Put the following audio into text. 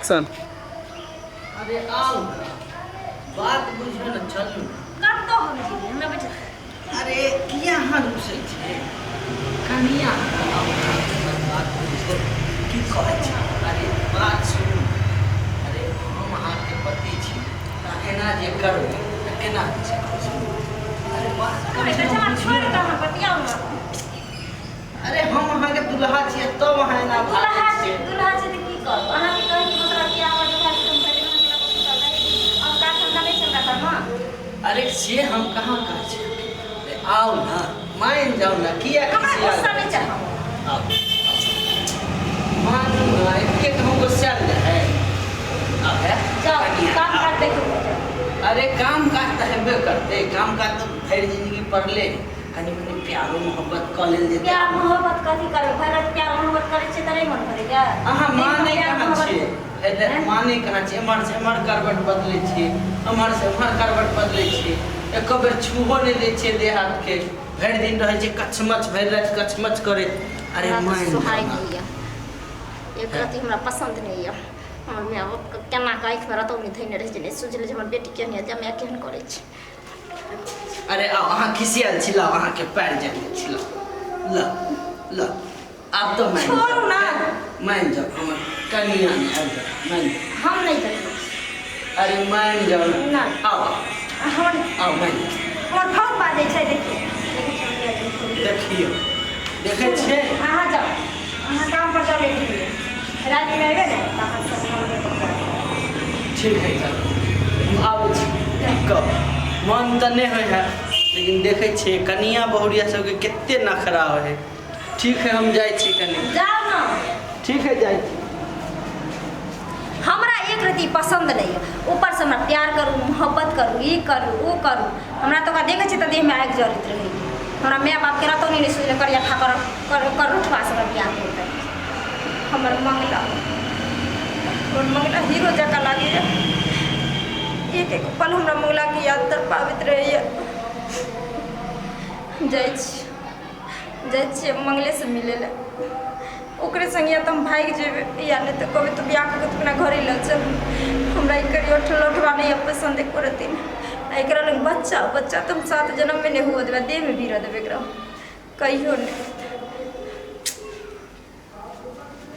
Action. अरे आउ ने, बात बुझियौ ने, चलू ने। कतऽ हम जेबै? हमरा बैठ। अरे किया अहाँ रुसै छियै कनिया? आउ ने, हमर बात बुझियौ। की कहै छी? अरे बात सुनू। अरे हम अहाँके पति छी, तऽ एना जे करबै तऽ केना होइ छै? अरे बात कम से कम हमरा बुझियौ छोड़ि ने। कऽ अहाँ बतियाउ ने। अरे हम अहाँके दुल्हा छियै, तब अहाँ एना दुल्हा भागै छी, छियै। दुल्हा छी तऽ की करू? अहाँके कहै के मतलब कि हमर दुल्हा छी, हम पहिले अहाँके लऽ कऽ सुतल रही और काज धंधा नहि छै हमरा घरमे? अरे से हम कहाँ कहै छी? अरे आउ ने, मानि जाउ ने। किया हमरा खिसियाल गुस्सा रहै नहि छी? चढ़ाउ। आउ मानू ने, एतेक हम गुस्सायल रहै? आब है जाउ। कनिया, काम आउ। काज देखू, जाउ। अरे काम काज तऽ हेबे करतै, काम काज तऽ भरि जिंदगी पड़ले। कनि मनि प्यारो मोहब्बत कऽ लेल जेतै। प्यार मोहब्बत कथी करबै? भरि राति प्यार मोहब्बत करै छियै तऽ नहि मन भरैया? अहाँ दिनमे मानै प्यार कहाँ मोहब्बत छियै? एते आँय? मानै कहाँ छियै? एम्हर से एम्हर करबट बदलै छियै, एम्हर से एम्हर करबट बदलै छियै, एको बेर छुबो नहि दै छियै देह हाथके। भरि दिन रहै छै कछमछ, भरि राति कछमछ करैत। अरे हमरा तऽ मानि सोहाय जाउ ने। नहि यऽ, एक रत्ती हमरा पसन्द नहि यऽ। हमर माय बापके केना कऽ आँखिमे रतौनी धयने रहै छै, नहि सुझलै जे हमर बेटी केहन यऽ, जमाए केहन करै छै। अरे आउ, अहाँ खिसियाल छी, लाउ अहाँके पैर जानि छी, लाउ, ल ल, आब तऽ मानि छोड़ू जाउ। ना। मानि जाउ, हमर कनिया नहि आबि जाउ, मानि जाउ। हम नहि देखबै। अरे मानि जाउ ने। नहि। आउ आउ। हमर आउ, मानि जाउ। हमर बहुत बाजै छै, देखियौ, देखै छियै, हम नहि देखबै। देखियौ, देखै छियै। अहाँ जाउ, अहाँ काम पर जाउ, लेट होइए, रातिमे अयबै ने तऽ अहाँ सब हम ठीक है, चल हम आबै छी। की कहब, मन तऽ नहि होइ है, लेकिन देखै छियै कनिया बहुरिया सबके कते नखरा होइ है। ठीक है, हम जाइ छी कनि। जाउ ने। ठीक है, जाइ छी। हमरा एक रति पसन्द नहि यऽ। ऊपरसँ हमरा प्यार करू, मोहब्बत करू, ई करू, ओ करू, हमरा तऽ ओकरा देखै छियै तऽ देहमे आगि जरैत रहैए। हमरा माय बापके रतौनी नहि सुझलै, करिया खा कर कर कर उठबासँ हमरा बियाह करतै। हमर मंगला, हमर मंगला हीरो जकाँ लागैए। एक एक पल हमरा मंगलाके याद तड़पाबैत रहैए। जाइ छी, जाइ छियै मंगलेसँ मिलै लए। ओकरे संगे या तऽ हम भागि जेबै या नहि तऽ कहबै तू बियाह कऽ के तू अपना घरे लऽ चल। हमरा ई करियो लौटबा नहि यऽ पसन्द एको रत्ती नहि। आ एकरा लग बच्चा, बच्चा तऽ हम सात जन्ममे नहि हुअ देबै, देहमे भिरऽ देबै एकरा कहियो नहि।